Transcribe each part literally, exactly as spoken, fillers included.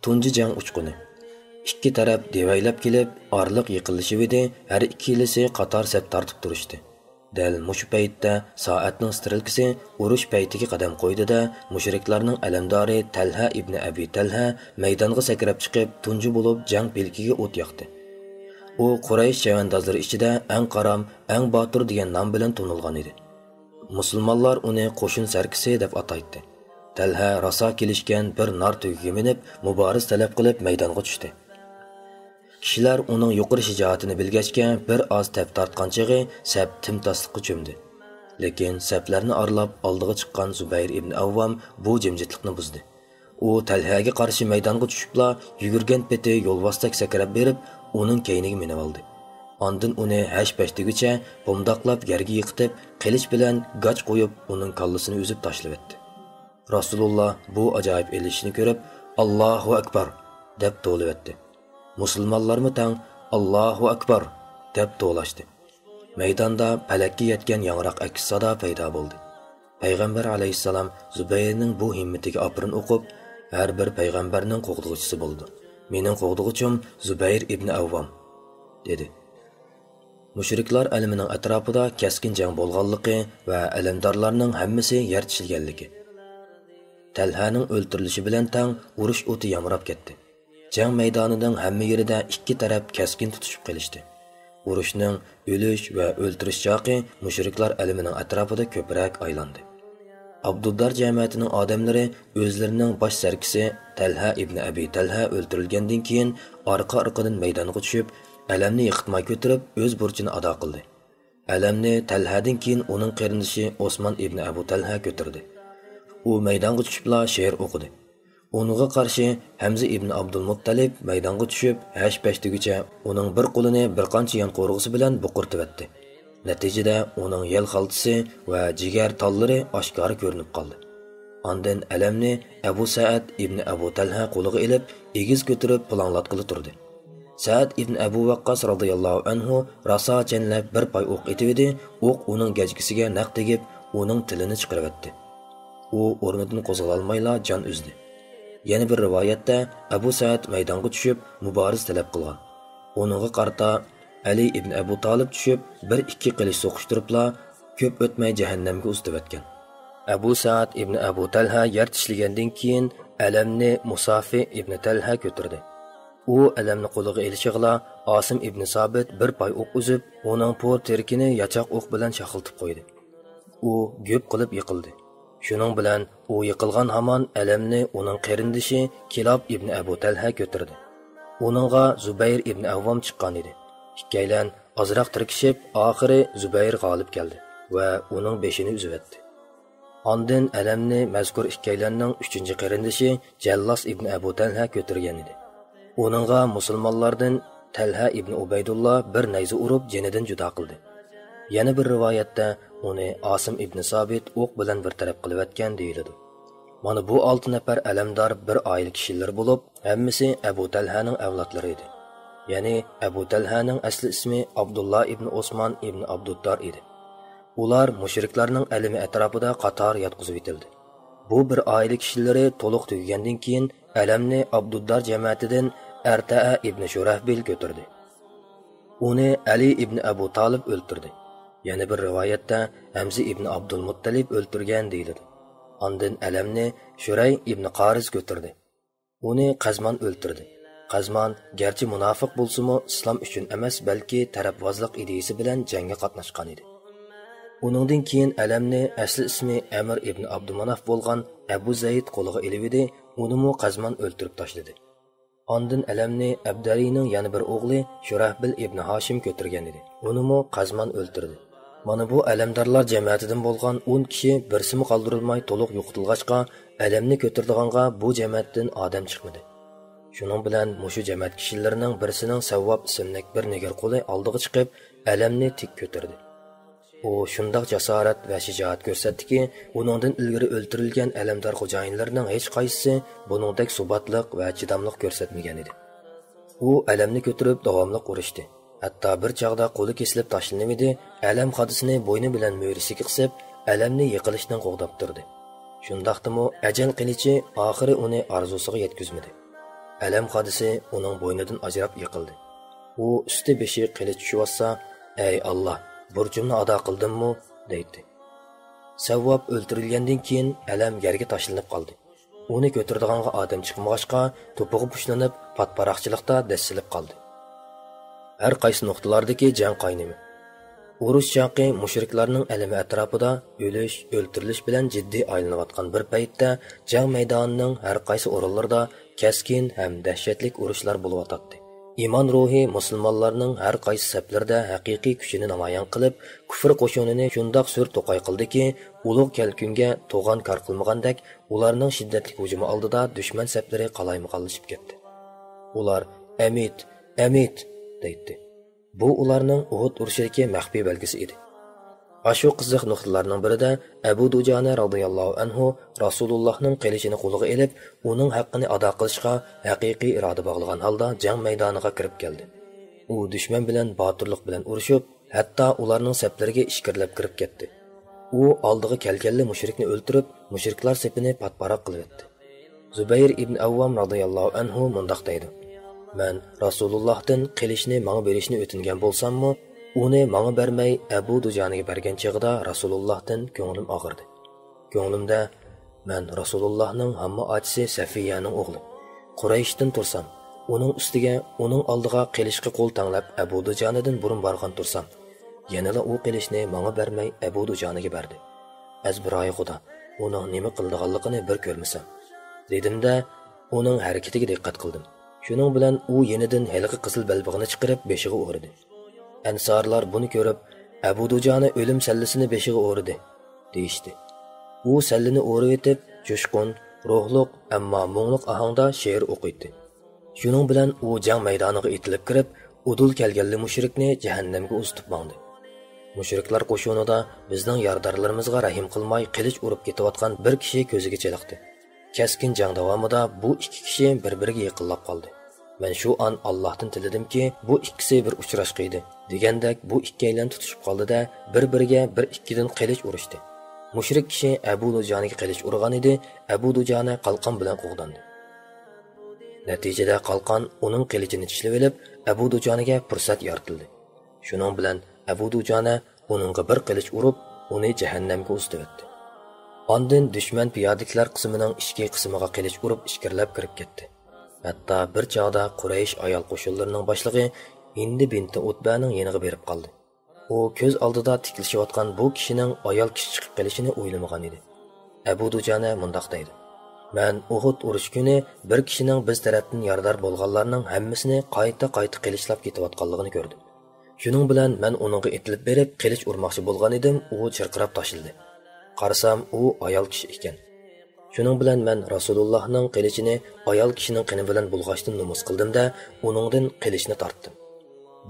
تۇنجى جەڭ ئۇچقۇنى. ئىككى تەرەپ دېۋەيلەپ كېلىپ، ئارىلىق يېقىنلىشىۋىدى، ھەر ئىككىلىسى قاتار سەپ تارتىپ تۇرۇشتى. دەل مۇشۇ پەيتتە سائەتنىڭ سترېلكىسى ئۇرۇش پەيتىگە قەدەم قويدى-دە، مۇشرىكلارنىڭ ئەلەمدارى تەلھە ئىبنى ئەبى تەلھە مەيدانغا سەكرەپ چىقىپ، تۇنجى بولۇپ جەڭ پىلكىگە ئوت ياقتى. ئۇ قۇرەيش چەۋەندازلىرى ئىچىدە ئەڭ قارام، ئەڭ باتۇر دېگەن نام بىلەن تونۇلغان ئىدى. مۇسۇلمانلار ئۇنى قوشۇن سەركىسى دەپ ئاتايتتى. تەلھە راسا كېلىشكەن بىر نار تۆگىگە مىنىپ، مۇبارىزە تەلەپ قىلىپ مەيدانغا چۈشتى. كىشىلەر ئۇنىڭ يۇقىرى شىجائىتىنى بىلگەچكە، بىر ئاز تەپ تارتقان چېغى سەپ تىمتاسلىققا چۆمدى. لېكىن سەپلەرنى ئارىلاپ ئالدىغا چىققان زۇبەير ئىبن ئەۋۋام بۇ جىمجىتلىقنى بۇزدى. ئۇ تەلھەگە قارشى مەيدانغا چۈشۈپلا، يۈگۈرگەن پېتى يولۋاستەك سەكرەپ بېرىپ، ئۇنىڭ كەينىگە مىنىۋالدى. ئاندىن ئۇنى ھەش-پەش دېگۈچە بومداقلاپ يەرگە يىقىتىپ، قىلىچ بىلەن گاچ قويۇپ، ئۇنىڭ كاللىسىنى ئۈزۈپ تاشلىۋەتتى. رەسۇلۇللا بۇ ئاجايىپ ئېلىشىشنى كۆرۈپ، «ئاللاھۇ ئەكبەر!» دەپ توۋلىۋەتتى. مۇسۇلمانلارمۇ تەڭ «ئاللاھۇ ئەكبەر!» دەپ توۋلاشتى. مەيداندا پەلەككە يەتكەن ياڭراق ئەكس سادا پەيدا بولدى. پەيغەمبەر ئەلەيھىسسالام زۇبەيرنىڭ بۇ ھىممىتىگە ئاپىرىن ئوقۇپ، «ھەر بىر پەيغەمبەرنىڭ قوغدىغۇچىسى بولىدۇ. مېنىڭ قوغدىغۇچۇم زۇبەير ئىبنى ئەۋۋام» دېدى. مۇشرىكلار ئەلىمىنىڭ ئەتراپىدا كەسكىن جەڭ بولغانلىقى ۋە ئەلەمدارلارنىڭ ھەممىسى يەر تىشلىگەنلىكى. تەلھەنىڭ ئۆلتۈرۈلۈشى بىلەن تەڭ ئۇرۇش ئوتى يامراپ كەتتى. جەڭ مەيدانىنىڭ ھەممە يېرىدە ئىككى تەرەپ كەسكىن تۇتۇشۇپ قېلىشتى. ئۇرۇشنىڭ ئۆلۈش ۋە ئۆلتۈرۈش چاقى مۇشرىكلار ئەلىمىنىڭ ئەتراپىدا كۆپرەك ئايلاندى. ئابدۇددار جەمەتىنىڭ ئادەملىرى ئۆزلىرىنىڭ باش سەركىسى تەلھە ئىبنى ئەبى تەلھە ئۆلتۈرۈلگەندىن كېيىن، ئارقا-ئارقىدىن مەيدانغا چۈشۈپ، ئەلەمنى يىقىتماي كۆتۈرۈپ، ئۆز بۇرچىنى ئادا قىلدى. ئەلەمنى تەلھەدىن كېيىن ئۇنىڭ قېرىندىشى ئوسمان ئىبنى ئەبۇ تەلھە كۆتۈردى. ئۇ مەيدانغا چۈشۈپلا شېئىر ئوقۇدى. ئۇنىڭغا قارشى ھەمزە ئىبنى ئابدۇلمۇتتەلىپ مەيدانغا چۈشۈپ، ھەش-پەش دېگۈچە ئۇنىڭ بىر قولىنى بىر قانچە يانقورغىسى بىلەن بوقۇرتىۋەتتى. نەتىجىدە ئۇنىڭ يەل خالتىسى ۋە جىگەر تاللىرى ئاشكارا كۆرۈنۈپ قالدى. ئاندىن ئەلەمنى ئەبۇ سەئەد ئىبنى ئەبۇ تەلھە قولىغا ئېلىپ، ئېگىز كۆتۈرۈپ پۇلاڭلاتقىلى تۇردى. سەئەد ئىبنى ئەبۇ ۋەققاس رازىياللاھۇ ئەنھۇ راسا چەنلەپ بىر پاي ئوق ئېتىۋىدى، ئوق ئۇنىڭ گەجگىسىگە نەق تېگىپ، ئۇنىڭ تىلىنى چىقىرىۋەتتى. ئۇ ئورنىدىن قوزغىلالمايلا جان ئۈزدى. يەنە بىر رىۋايەتتە، ئەبۇ سەئەد مەيدانغا چۈشۈپ، مۇبارىزە تەلەپ قىلغان. ئۇنىڭغا قارىتا ئەلى ئىبن ئەبۇ تالىپ چۈشۈپ، بىر ئىككى قىلىچ سوقۇشتۇرۇپلا، كۆپ ئۆتمەي جەھەننەمگە ئۇزىتىۋەتكەن. ئەبۇ سەئەد ئىبن ئەبۇ تەلھە يەر چىشلىگەندىن كېيىن، ئەلەمنى مۇسافى ئىبن تەلھە كۆتۈردى. ئۇ ئەلەمنى قولىغا ئېلىشىغىلا، ئاسىم ئىبن سابىت بىر پاي ئوق ئۈزۈپ، ئۇنىڭ پور تىرىكىنى ياچاق ئوق بىلەن شاخلىتىپ قويدى. ئۇ گۈپ قىلىپ يىقىلدى. شۇنىڭ بىلەن ئۇ يىقىلغان ھامان ئەلەمنى ئۇنىڭ قېرىندىشى كىلاب ئىبن ئەبۇ تەلھە كۆتۈردى. ئۇنىڭغا زۇبەير ئىبن ئەۋۋام چىققان ئىدى. ئىككىيلەن ئازراق تىركىشىپ، ئاخىرى زۇبەير غالىب كەلدى ۋە ئۇنىڭ بېشىنى ئۈزۈۋەتتى. ئاندىن ئەلەمنى مەزكۇر ئىككىيلەننىڭ ئۈچىنچى قېرىندىشى جەللاس ئىبن ئەبۇ تەلھە كۆتۈرگەن ئىدى. ئۇنىڭغا مۇسۇلمانلاردىن تەلھە ئىبن ئۇبەيدۇللا بىر نەيزە ئۇرۇپ جېنىدىن جۇدا قىلدى. يەنە بىر رىۋايەتتە ئۇنى ئاسىم ئىبن سابىت ئوق بىلەن بىر تەرەپ قىلىۋەتكەن دېيىلىدۇ. مانا بۇ ئالتە نەپەر ئەلەمدار بىر ئائىلە كىشىلىرى بولۇپ، ھەممىسى ئەبۇ تەلھەنىڭ ئەۋلادلىرى ئىدى. يەنى ئەبۇ تەلھەنىڭ ئەسلى ئىسمى ئابدۇللا ئىبن ئوسمان ئىبن ئابدۇددار ئىدى. ئۇلار مۇشرىكلارنىڭ ئەلىمى ئەتراپىدا قاتار ياتقۇزۇۋېتىلدى. بۇ بىر ئائىلە كىشىلىرى تولۇق تۈگىگەندىن كېيىن، ئەلەمنى ئابدۇددار جەمەتىدىن ئەرتەئە ئىبنى شۇرەھبىل كۆتۈردى. ئۇنى ئەلى ئىبنى ئەبۇ تالىپ ئۆلتۈردى. يەنە بىر رىۋايەتتە ھەمزە ئىبنى ئابدۇلمۇتتەلىپ ئۆلتۈرگەن دېيىلىدۇ. ئاندىن ئەلەمنى شۇرەي ئىبنى قارىز كۆتۈردى. ئۇنى قەزمان ئۆلتۈردى. قەزمان گەرچە مۇناپىق بولسىمۇ، ئىسلام ئۈچۈن ئەمەس، بەلكى تەرەپۋازلىق ئىدىيىسى بىلەن جەڭگە قاتناشقان ئىدى. ئۇنىڭدىن كېيىن ئەلەمنى ئەسلى ئىسمى ئەمىر ئىبنى ئابدۇماناف بولغان ئەبۇ زەيد قولىغا ئېلىۋىدى، ئۇنىمۇ قەزمان ئۆلتۈرۈپ تاشلىدى. ئاندىن ئەلەمنى ئەبدەرىنىڭ يەنە بىر ئوغلى شۇرەھبىل ئىبنى ھاشىم كۆتۈرگەن ئىدى. ئۇنىمۇ قەزمان ئۆلتۈردى. مانا بۇ ئەلەمدارلار جەمەتىدىن بولغان ئون كىشى بىرسىمۇ قالدۇرۇلماي تولۇق يوقىتىلغاچقا، ئەلەمنى كۆتۈرىدىغانغا بۇ جەمەتتىن ئادەم چىقمىدى. شۇنىڭ بىلەن مۇشۇ جەمەت كىشىلىرىنىڭ بىرسىنىڭ سەۋۋاب ئىسىملىك بىر نېگىر قۇلى ئالدىغا چىقىپ، ئەلەمنى تىك كۆتۈردى. ئۇ شۇنداق جاسارەت ۋە شىجائەت كۆرسەتتىكى، ئۇنىڭدىن ئىلگىرى ئۆلتۈرۈلگەن ئەلەمدار خوجايىنلىرىنىڭ ھېچقايسىسى بۇنىڭدەك سۇباتلىق ۋە چىداملىق كۆرسەتمىگەن ئىدى. ئۇ ئەلەمنى كۆتۈرۈپ داۋاملىق ئۇرۇشتى. ھەتتا بىر چاغدا قولى كېسىلىپ تاشلىنىۋىدى، ئەلەم خادىسىنى بوينى بىلەن مۈرىسىگە قىسىپ، ئەلەمنى يىقىلىشتىن قوغداپ تۇردى. شۇنداقتىمۇ ئەجەل قىلىچى ئاخىرى ئۇنى ئارزۇسىغا يەتكۈزمىدى. ئەلەم غادىسى ئۇنىڭ بوينىدىن ئاجراپ يىقىلدى. ئۇ ئۈستى بېشى قىلىچ چۈشۈۋاتسا، «ئەي ئاللا، بۇرچۇمنى ئادا قىلدىممۇ؟» دەيتتى. سەۋۋاب ئۆلتۈرۈلگەندىن كېيىن ئەلەم يەرگە تاشلىنىپ قالدى. ئۇنى كۆتۈرىدىغانغا ئادەم چىقمىغاچقا، توپىغا پۇشلىنىپ، پاتپاراقچىلىقتا دەسسىلىپ قالدى. ھەر قايسى نۇقتىلاردىكى جەڭ قاينىمى. ئۇرۇش چاقى مۇشرىكلارنىڭ ئەلىمى ئەتراپىدا ئۆلۈش، ئۆلتۈرۈلۈش بىلەن جىددىي ئايلىنىۋاتقان بىر پەيتتە، جەڭ مەيدانىنىڭ ھەر قايسى ئورۇنلىرىدا كەسكىن ھەم دەھشەتلىك ئۇرۇشلار بولۇۋاتاتتى. ئىمان روھى مۇسۇلمانلارنىڭ ھەر قايسى سەپلىرىدە ھەقىقىي كۈچىنى نامايان قىلىپ، كۇفر قوشۇنىنى شۇنداق سۈر توقاي قىلدىكى، ئۇلۇغ كەلكۈنگە توغان كار قىلمىغاندەك، ئۇلارنىڭ شىددەتلىك ھۇجۇمى ئالدىدا دۈشمەن سەپلىرى قالايمىقانلىشىپ كەتتى. ئۇلار، «ئەمىت، ئەمىت!» دەيتتى. بۇ ئۇلارنىڭ ئۇھۇد ئۇرۇشىدىكى مەخپىي بەلگىسى ئىدى. ئاشۇ قىزىق نۇقتىلارنىڭ بىرىدە ئەبۇ دۇجانە رازىياللاھۇ ئەنھۇ رەسۇلۇللاھنىڭ قىلىچىنى قولىغا ئېلىپ، ئۇنىڭ ھەققىنى ئادا قىلىشقا ھەقىقىي ئىرادە باغلىغان ھالدا جەڭ مەيدانىغا كىرىپ كەلدى. ئۇ دۈشمەن بىلەن باتۇرلۇق بىلەن ئۇرۇشۇپ، ھەتتا ئۇلارنىڭ سەپلىرىگە ئىچكىرىلەپ كىرىپ كەتتى. ئۇ ئالدىغا كەلگەنلا مۇشرىكنى ئۆلتۈرۈپ، مۇشرىكلار سېپىنى پاتپاراق قىلىۋەتتى. زۇبەير ئىبن ئەۋۋام رازىياللاھۇ ئەنھۇ مۇنداق دەيدۇ: «مەن رەسۇلۇللاھتىن قىلىچنى ماڭا بېرىشنى ئۆتۈنگەن بولساممۇ، ئۇنى ماڭا بەرمەي، ئەبۇ دۇجانىگە بەرگەن چېغىدا رەسۇلۇللاھتىن كۆڭلۈم ئاغرىدى. كۆڭلۈمدە، مەن رەسۇلۇللاھنىڭ ھامما ئاچىسى سەفىيەنىڭ ئوغلى، قۇرەيشتىن تۇرسام، ئۇنىڭ ئۈستىگە، ئۇنىڭ ئالدىغا قىلىچقا قول تەڭلەپ ئەبۇ دۇجانىدىن بۇرۇن بارغان تۇرسام، يەنىلا ئۇ قىلىچنى ماڭا بەرمەي ئەبۇ دۇجانىگە بەردى. ئەزبىرايى خۇدا، ئۇنىڭ نېمە قىلىدىغانلىقىنى بىر كۆرمىسەم.» دېدىمدە، ئۇنىڭ ھەرىكىتىگە دىققەت قىلدىم. شۇنىڭ بىلەن ئۇ يېنىدىن ھېلىقى قىزىل بەلبېغىنى چىقىرىپ بېشىغا ئورىدى. ئەنسارلار بۇنى كۆرۈپ، «ئەبۇ دۇجانە ئۆلۈم سەللىسىنى بېشىغا ئورىدى» دېيىشتى. ئۇ سەللىنى ئورىۋېتىپ، جۇشقۇن، روھلۇق، ئەمما مۇڭلۇق ئاھاڭدا شېئىر ئوقۇيتتى. شۇنىڭ بىلەن ئۇ جەڭ مەيدانىغا ئېتىلىپ كىرىپ، ئۇدۇل كەلگەنلا مۇشرىكنى جەھەننەمگە ئۇزىتىپ ماڭدى. مۇشرىكلار قوشۇنىدا بىزنىڭ يارىدارلىرىمىزغا رەھىم قىلماي قىلىچ ئۇرۇپ كېتىۋاتقان بىر كىشى كۆزىگە چېلىقتى. كەسكىن جەڭ داۋامىدا بۇ ئىككى كىشى بىر-بىرىگە يېقىنلاپ قالدى. مەن شۇ ئان ئاللاھتىن تىلىدىمكى، بۇ ئىككىسى بىر ئۇچراشقىيدى، دېگەندەك بۇ ئىككىيلەن تۇتۇشۇپ قالدى-دە، بىر-بىرىگە بىر-ئىككىدىن قىلىچ ئۇرۇشتى. مۇشرىك كىشى ئەبۇ دۇجانىگە قىلىچ ئۇرغان ئىدى، ئەبۇ دۇجانە قالقان بىلەن قوغداندى. نەتىجىدە قالقان ئۇنىڭ قىلىچىنى چىشلىۋېلىپ، ئەبۇ دۇجانىگە پۇرسەت يارىتىلدى. شۇنىڭ بىلەن ئەبۇ دۇجانە ئۇنىڭغا بىر قىلىچ ئۇرۇپ، ئۇنى جەھەننەمگە ئۇزىتىۋەتتى. ئاندىن دۈشمەن پىيادىلىكلەر قىسمىنىڭ ئىچكى قىسمىغا قىلىچ ئۇرۇپ، ئىچكىرىلەپ كىرىپ كەتتى. ھەتتا بىر چاغدا قۇرەيش ئايال قوشۇنلىرىنىڭ باشلىقى ھىندى بىنتى ئۇتبەنىڭ يېنىغا بېرىپ قالدى. ئۇ كۆز ئالدىدا تىكلىشىۋاتقان بۇ كىشىنىڭ ئايال كىشى چىقىپ قېلىشىنى ئويلىمىغان ئىدى. ئەبۇ دۇجانە مۇنداق دەيدۇ: «مەن ئۇھۇد ئۇرۇشى كۈنى بىر كىشىنىڭ بىز تەرەپتىن يارىدار بولغانلارنىڭ ھەممىسىنى قايتا-قايتا قىلىچلاپ كېتىۋاتقانلىقىنى كۆردۈم. شۇنىڭ بىلەن مەن ئۇنىڭغا ئېتىلىپ بېرىپ، قىلىچ ئۇرماقچى بولغان ئىدىم، ئۇ چىرقىراپ تاشلىدى. قارىسام، ئۇ ئايال كىشى ئىكەن. شۇنىڭ بىلەن مەن رەسۇلۇللاھنىڭ قىلىچىنى ئايال كىشىنىڭ قېنى بىلەن بۇلغاشتىن نومۇس قىلدىم-دە، ئۇنىڭدىن قىلىچنى تارتتىم.»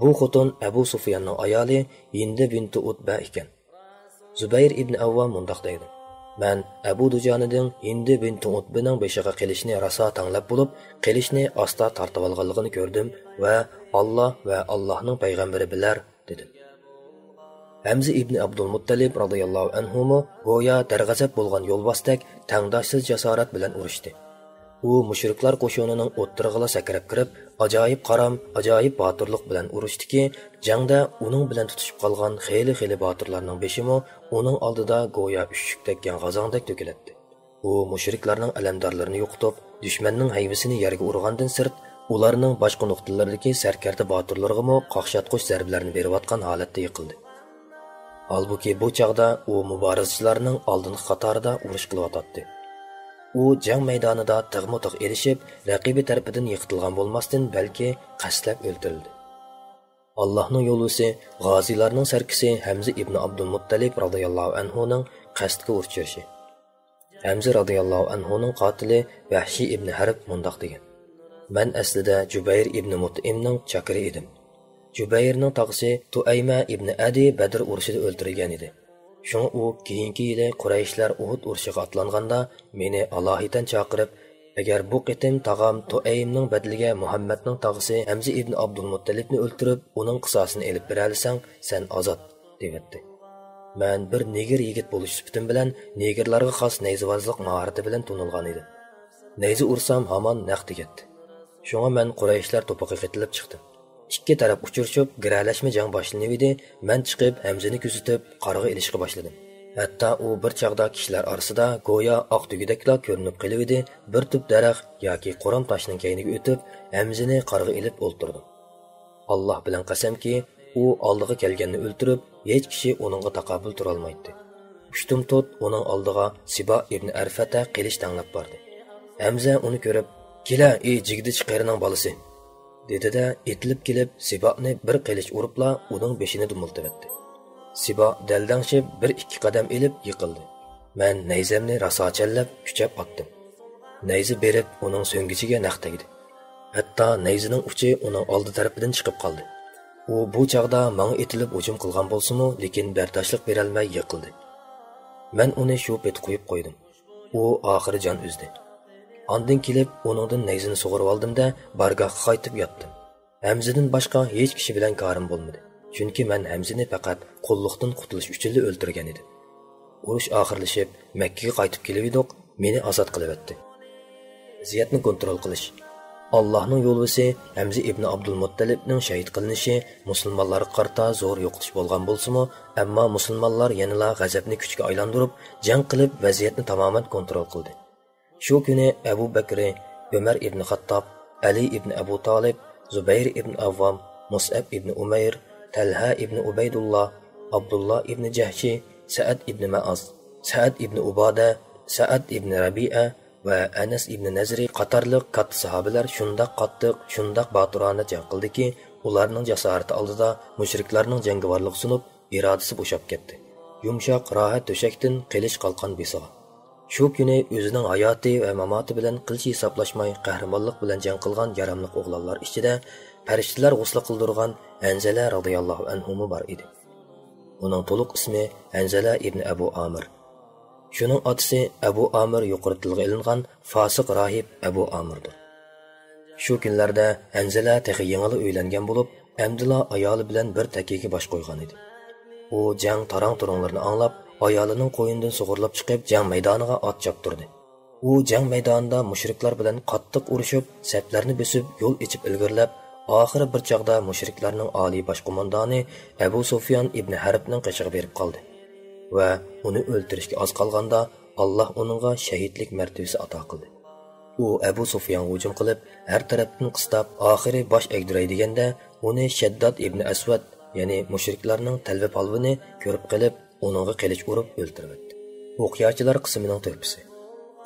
بۇ خوتۇن ئەبۇ سۇفياننىڭ ئايالى ھىندى بىنتى ئۇتبە ئىكەن. زۇبەير ئىبن ئەۋۋام مۇنداق دەيدۇ: «مەن ئەبۇ دۇجانىدىن ھىندى بىنتى ئۇتبىنىڭ بېشىغا قىلىچنى راسا تەڭلەپ بولۇپ، قىلىچنى ئاستا تارتىۋالغانلىقىنى كۆردۈم ۋە، 'ئاللا ۋە ئاللاھنىڭ پەيغەمبىرى بىلەر،' دېدىم.» ھەمزە ئىبنى ئابدۇلمۇتتەلىپ رازىياللاھۇ ئەنھۇمۇ گويا دەرغەزەپ بولغان يولۋاستەك تەڭداشسىز جاسارەت بىلەن ئۇرۇشتى. ئۇ مۇشرىكلار قوشۇنىنىڭ ئوتتۇرىغىلا سەكرەپ كىرىپ، ئاجايىپ قارام، ئاجايىپ باتۇرلۇق بىلەن ئۇرۇشتىكى، جەڭدە ئۇنىڭ بىلەن تۇتۇشۇپ قالغان خېلى-خېلى باتۇرلارنىڭ بېشىمۇ ئۇنىڭ ئالدىدا گويا ئۈششۈك تەگكەن غازاڭدەك تۆكۈلەتتى. ئۇ مۇشرىكلارنىڭ ئەلەمدارلىرىنى يوقىتىپ، دۈشمەننىڭ ھەيۋىسىنى يەرگە ئۇرغاندىن سىرت، ئۇلارنىڭ باشقا نۇقتىلىرىدىكى سەركەردە باتۇرلىرىغىمۇ قاقشاتقۇچ زەربىلەرنى بېرىۋاتقان ھالەتتە يىقىلدى. ھالبۇكى، بۇ چاغدا ئۇ مۇبارىزىچىلارنىڭ ئالدىنقى قاتارىدا ئۇرۇش قىلىۋاتاتتى. ئۇ جەڭ مەيدانىدا تىغمۇ تىغ ئېلىشىپ، رەقىبى تەرىپىدىن يىقىتىلغان بولماستىن، بەلكى قەستلەپ ئۆلتۈرۈلدى. ئاللاھنىڭ يولۋىسى غازىيلارنىڭ سەركىسى ھەمزە ئىبنى ئابدۇلمۇتتەلىپ رازىياللاھۇ ئەنھۇنىڭ قەستكە ئۇچرىشى. ھەمزە رازىياللاھۇ ئەنھۇنىڭ قاتىلى ۋەھشىي ئىبنى ھەرب مۇنداق دېگەن: «مەن ئەسلىدە جۇبەير ئىبنى مۇتئىمنىڭ چاكىرى ئىدىم. جۇبەيرنىڭ تاغىسى تۇئەيمە ئىبنى ئەدى بەدر ئۇرۇشىدا ئۆلتۈرۈلگەن ئىدى. شۇڭا ئۇ كېيىنكى يىلى قۇرەيشلەر ئۇھۇد ئۇرۇشىغا ئاتلانغاندا، مېنى ئالاھىدەن چاقىرىپ، 'ئەگەر بۇ قېتىم تاغام تۇئەيمنىڭ بەدىلىگە مۇھەممەدنىڭ تاغىسى ھەمزە ئىبنى ئابدۇلمۇتتەلىپنى ئۆلتۈرۈپ، ئۇنىڭ قىساسىنى ئېلىپ بېرەلىسەڭ، سەن ئازاد.' دېۋەتتى. مەن بىر نېگىر يىگىت بولۇش سۈپىتىم بىلەن نېگىرلارغا خاس نەيزىۋازلىق ماھارىتى بىلەن تونۇلغان ئىدىم. نەيزە ئۇرسام ھامان نەق تېگەتتى. شۇڭا مەن قۇرەيشلەر توپىغا قېتىلىپ چىقتىم. ئىككى تەرەپ ئۇچرىشىپ، گىرەلەشمە جەڭ باشلىنىۋىدى، مەن چىقىپ، ھەمزىنى كۆزىتىپ، قارىغا ئېلىشقا باشلىدىم. ھەتتا ئۇ بىر چاغدا كىشىلەر ئارىسىدا گويا ئاق تۈگىدەكلا كۆرۈنۈپ قېلىۋىدى، بىر تۈپ دەرەخ ياكى قورام تاشنىڭ كەينىگە ئۆتۈپ، ھەمزىنى قارغا ئېلىپ ئولتۇردۇم. ئاللاھ بىلەن قەسەمكى، ئۇ ئالدىغا كەلگەننى ئۆلتۈرۈپ، ھېچ كىشى ئۇنىڭغا تاقابىل تۇرالمايتتى. ئۇشتۇمتۇت ئۇنىڭ ئالدىغا سىبا ئىبنى ئەرفەتە قىلىچ تەڭلەپ باردى. ھەمزە ئۇنى كۆرۈپ، «كېلە، ئى جىگدىچى قېرىنىڭ بالىسى!» دېدى-دە، ئېتىلىپ كېلىپ، سىبانى بىر قىلىچ ئۇرۇپلا ئۇنىڭ بېشىنى دۈمۈلتىۋەتتى. سىبا دەلدەڭشىپ بىر ئىككى قەدەم ئېلىپ يىقىلدى. مەن نەيزەمنى راسا چەنلەپ كۈچەپ ئاتتىم. نەيزە بېرىپ ئۇنىڭ سۆڭگىچىگە نەق تەگدى. ھەتتا نەيزىنىڭ ئۇچى ئۇنىڭ ئالدى تەرىپىدىن چىقىپ قالدى. ئۇ بۇ چاغدا ماڭا ئېتىلىپ ھۇجۇم قىلغان بولسىمۇ، لېكىن بەرداشلىق بېرەلمەي يىقىلدى. مەن ئۇنى شۇ پېتى قويۇپ قويدۇم. ئۇ ئاخىرى جان ئۈزدى. ئاندىن كېلىپ ئۇنىڭدىن نەيزىنى سۇغۇرۇۋالدىم-دە، بارگاھقا قايتىپ ياتتىم. ھەمزىدىن باشقا ھېچ كىشى بىلەن كارىم بولمىدى. چۈنكى مەن ھەمزىنى پەقەت قۇللۇقتىن قۇتۇلۇش ئۈچۈنلا ئۆلتۈرگەن ئىدىم. ئۇرۇش ئاخىرلىشىپ، مەككىگە قايتىپ كېلىۋىدۇق، مېنى ئازاد قىلىۋەتتى. ۋەزىيەتنى كونترول قىلىش. ئاللاھنىڭ يولۋىسى ھەمزە ئىبنى ئابدۇلمۇتتەلىبنىڭ شەھىد قىلىنىشى مۇسۇلمانلارغا قارىتا زور يوقىتىش بولغان بولسىمۇ، ئەمما مۇسۇلمانلار يەنىلا غەزەپنى كۈچكە ئايلاندۇرۇپ، جەڭ قىلىپ، ۋەزىيەتنى تامامەن كونترول قىلدى. شۇ كۈنى ئەبۇ بەكرى، ئۆمەر ئىبنى خاتتاب، ئەلى ئىبنى ئەبۇ تالىپ، زۇبەير ئىبنى ئەۋۋام، مۇسئەب ئىبنى ئۇمەير، تەلھە ئىبنى ئۇبەيدۇللا، ئابدۇللا ئىبنى جەھشى، سەئەد ئىبنى مەئاز، سەئەد ئىبنى ئۇبادە، سەئەد ئىبنى رەبىئە ۋە ئەنەس ئىبنى نەزرى قاتارلىق كاتتا ساھابىلەر شۇنداق قاتتىق، شۇنداق باتۇرانە جەڭ قىلدىكى، ئۇلارنىڭ جاسارىتى ئالدىدا مۇشرىكلارنىڭ جەڭگىۋارلىقى سۇنۇپ، ئىرادىسى بوشاپ كەتتى. يۇمشاق، راھەت تۆشەكتىن قىلىچ قالقان بېسىغان. شۇ كۈنى ئۆزىنىڭ ھاياتى ۋە ماماتى بىلەن قىلچە ھېسابلاشماي، قەھرىمانلىق بىلەن جەڭ قىلغان ياراملىق ئوغلانلار ئىچىدە پەرىشتىلەر غۇسلى قىلدۇرغان ھەنزەلە رازىياللاھۇ ئەنھۇمۇ بار ئىدى. ئۇنىڭ تولۇق ئىسمى ھەنزەلە ئىبنى ئەبۇ ئامىر. شۇنىڭ ئاتىسى ئەبۇ ئامىر يۇقىرى تىلغا ئېلىنغان فاسىق راھىب ئەبۇ ئامىردۇر. شۇ كۈنلەردە ھەنزەلە تېخى يېڭىلا ئۆيلەنگەن بولۇپ، ئەمدىلا ئايالى بىلەن بىر تەككىگە باش قويغان ئىدى. ئۇ جەڭ تاراڭ-تۇرۇڭلىرىنى ئاڭلاپ، ئايالىنىڭ قوينىدىن سۇغۇرۇلۇپ چىقىپ، جەڭ مەيدانىغا ئات چاپتۇردى. ئۇ جەڭ مەيدانىدا مۇشرىكلار بىلەن قاتتىق ئۇرۇشۇپ، سەپلەرنى بۆسۈپ، يول ئېچىپ ئىلگىرىلەپ، ئاخىرى بىر چاغدا مۇشرىكلارنىڭ ئالىي باش قوماندانى ئەبۇ سۇفيان ئىبنى ھەربنىڭ قېشىغا بېرىپ قالدى ۋە ئۇنى ئۆلتۈرۈشكە ئاز قالغاندا، ئاللاھ ئۇنىڭغا شەھىدلىك مەرتىۋىسى ئاتا قىلدى. ئۇ ئەبۇ سۇفيانغا ھۇجۇم قىلىپ، ھەر تەرەپتىن قىستاپ، ئاخىرى باش ئەگدۈرەي دېگەندە، ئۇنى شەدداد ئىبنى ئەسۋەد، يەنى مۇشرىكلارنىڭ تەلۋە پالۋىنى كۆرۈپ قېلىپ، ئۇنىڭغا قىلىچ ئۇرۇپ ئۆلتۈرۈۋەتتى. ئوقياچىلار قىسمىنىڭ تۆھپىسى.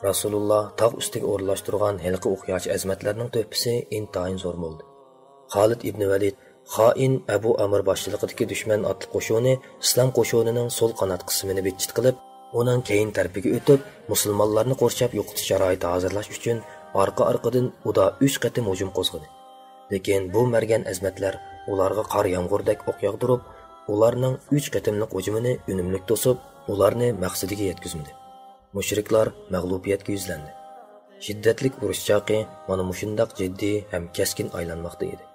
رەسۇلۇللاھ تاغ ئۈستىگە ئورۇنلاشتۇرغان ھېلىقى ئوقياچى ئەزىمەتلەرنىڭ تۆھپىسى ئىنتايىن زور بولدى. خالىد ئىبنى ۋەلىد خائىن ئەبۇ ئامىر باشچىلىقىدىكى دۈشمەن ئاتلىق قوشۇنى ئىسلام قوشۇنىنىڭ سول قانات قىسمىنى بىتچىت قىلىپ، ئۇنىڭ كەينى تەرىپىگە ئۆتۈپ، مۇسۇلمانلارنى قورشاپ يوقىتىش شارائىتى ھازىرلاش ئۈچۈن ئارقا-ئارقىدىن ئۇدا ئۈچ قېتىم ھۇجۇم قوزغىدى. لېكىن بۇ مەرگەن ئەزىمەتلەر ئۇلارغا قار يامغۇردەك ئوق ياغدۇرۇپ، ئۇلارنىڭ ئۈچ قېتىملىق ھۇجۇمىنى ئۈنۈملۈك توسۇپ، ئۇلارنى مەقسىتىگە يەتكۈزمىدى. مۇشرىكلار مەغلۇبىيەتكە يۈزلەندى. شىددەتلىك ئۇرۇش چاقى مانا مۇشۇنداق جىددىي ھەم كەسكىن ئايلانماقتا ئىدى.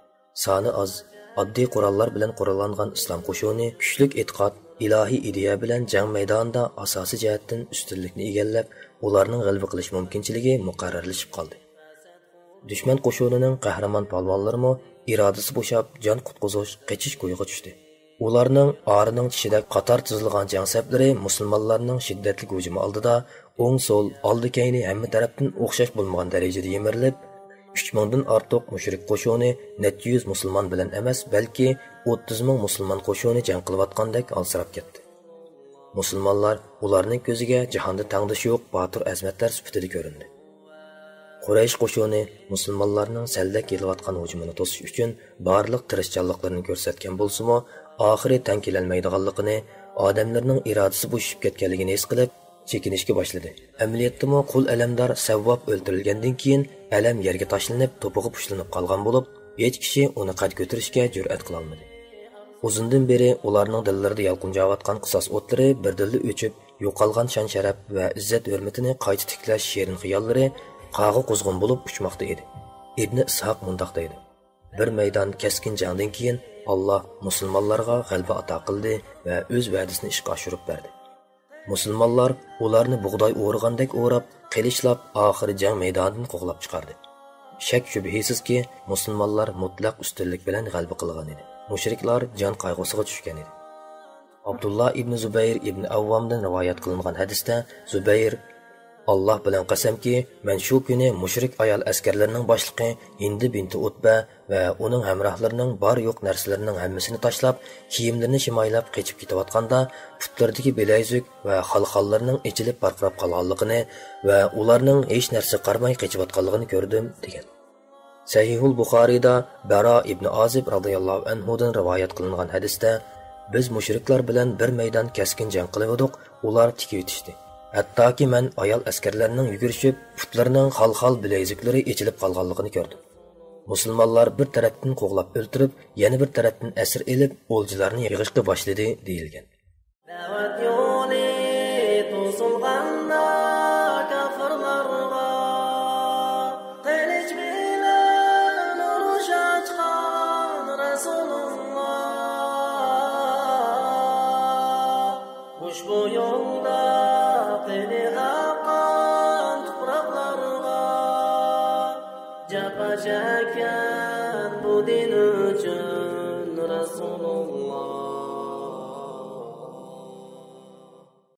سانى ئاز، ئاددىي قوراللار بىلەن قوراللانغان ئىسلام قوشۇنى كۈچلۈك ئېتىقاد، ئىلاھىي ئىدىيە بىلەن جەڭ مەيدانىدا ئاساسىي جەھەتتىن ئۈستۈنلۈكنى ئىگىلەپ، ئۇلارنىڭ غەلىبە قىلىش مۇمكىنچىلىكى مۇقەررەرلىشىپ قالدى. دۈشمەن قوشۇنىنىڭ قەھرىمان پالۋانلىرىمۇ ئىرادىسى بوشاپ، جان قۇتقۇزۇش، قېچىش كويىغا چۈشتى. ئۇلارنىڭ ئارىنىڭ چىشىدەك قاتار تىزىلغان جەڭ سەپلىرى مۇسۇلمانلارنىڭ شىددەتلىك ھۇجۇمى ئالدىدا ئوڭ-سول، ئالدى-كەينى ھەممە تەرەپتىن ئوخشاش بولمىغان دەرىجىدە يىمىرىلىپ، ئۈچ مىڭدىن ئارتۇق مۇشرىك قوشۇنى نەچچە يۈز مۇسۇلمان بىلەن ئەمەس، بەلكى ئوتتۇز مىڭ مۇسۇلمان قوشۇنى جەڭ قىلىۋاتقاندەك ئالسىراپ كەتتى. مۇسۇلمانلار ئۇلارنىڭ كۆزىگە جاھاندا تەڭدىشى يوق باتۇر ئەزىمەتلەر سۈپىتىدە كۆرۈندى. قۇرەيش قوشۇنى مۇسۇلمانلارنىڭ سەلدەك كېلىۋاتقان ھۇجۇمىنى توسۇش ئۈچۈن بارلىق تىرىشچانلىقلىرىنى كۆرسەتكەن بولسىمۇ، ئاخىرى تەڭ كېلەلمەيدىغانلىقىنى، ئادەملىرىنىڭ ئىرادىسى بوشىشىپ كەتكەنلىكىنى ھېس قىلىپ، چېكىنىشكە باشلىدى. ئەمەلىيەتتىمۇ قۇل ئەلەمدار سەۋۋاب ئۆلتۈرۈلگەندىن كېيىن، ئەلەم يەرگە تاشلىنىپ، توپىغا پۇشلىنىپ قالغان بولۇپ، ھېچ كىشى ئۇنى قەد كۆتۈرۈشكە جۈرئەت قىلالمىدى. ئۇزۇندىن بېرى ئۇلارنىڭ دىللىرىدا يالقۇنجاۋاتقان قىساس ئوتلىرى بىردىنلا ئۆچۈپ، يوقالغان شان-شەرەپ ۋە ئىززەت-ھۆرمىتىنى قايتا تىكلەش شېرىن خىياللىرى قاغا قۇزغۇن بولۇپ ئۇچماقتا ئىدى. ئىبنى ئىسھاق مۇنداق دەيدۇ: بىر مەيدان كەسكىن جەڭدىن كېيىن، ئاللاھ مۇسۇلمانلارغا غەلىبە ئاتا قىلدى ۋە ئۆز ۋەدىسىنى ئىشقا ئاشۇرۇپ بەردى. مۇسۇلمانلار ئۇلارنى بۇغداي ئورىغاندەك ئوراپ، قىلىچلاپ، ئاخىرى جەڭ مەيدانىدىن قوغلاپ چىقاردى. شەك-شۈبھىسىزكى، مۇسۇلمانلار مۇتلەق ئۈستۈنلۈك بىلەن غەلىبە قىلغان ئىدى. مۇشرىكلار جان قايغۇسىغا چۈشكەن ئىدى. ئابدۇللا ئىبنى زۇبەير ئىبنى ئەۋۋامدىن رىۋايەت قىلىنغان ھەدىستە زۇبەير، «ئاللاھ بىلەن قەسەمكى، مەن شۇ كۈنى مۇشرىك ئايال ئەسكەرلىرىنىڭ باشلىقى ھىندى بىنتى ئۇتبە ۋە ئۇنىڭ ھەمراھلىرىنىڭ بار-يوق نەرسىلىرىنىڭ ھەممىسىنى تاشلاپ، كىيىملىرىنى شىمايلاپ قېچىپ كېتىۋاتقاندا، پۇتلىرىدىكى بىلەيزۈك ۋە خالخاللىرىنىڭ ئېچىلىپ پارقىراپ قالغانلىقىنى ۋە ئۇلارنىڭ ھېچ نەرسە قارىماي قېچىۋاتقانلىقىنى كۆردۈم» دېگەن. سەھىھۇل بۇخارىيدا بەرا ئىبنى ئازىب رازىياللاھۇ ئەنھۇدىن رىۋايەت قىلىنغان ھەدىستە، «بىز مۇشرىكلار بىلەن بىر مەيدان كەسكىن جەڭ قىلىۋىدۇق، ئۇلار تىكىۋېتىشتى. ھەتتاكى مەن ئايال ئەسكەرلەرنىڭ يۈگۈرۈشۈپ، پۇتلىرىنىڭ خالخال بىلەيزۈكلىرى ئېچىلىپ قالغانلىقىنى كۆردۈم.» مۇسۇلمانلار بىر تەرەپتىن قوغلاپ ئۆلتۈرۈپ، يەنە بىر تەرەپتىن ئەسىر ئېلىپ، ئولجىلارنى يىغىشقا باشلىدى، دېيىلگەن. دەۋەت يولى توسۇلغاندا كاپىرلارغا، قىلىچ بىلەن ئۇرۇش ئاچقان رەسۇلۇللا. ئۇشبۇ يولدا قېنى ئاققان تۇپراقلارغا، جاپا چەككەن بۇ دىن ئۈچۈن رەسۇلۇللا.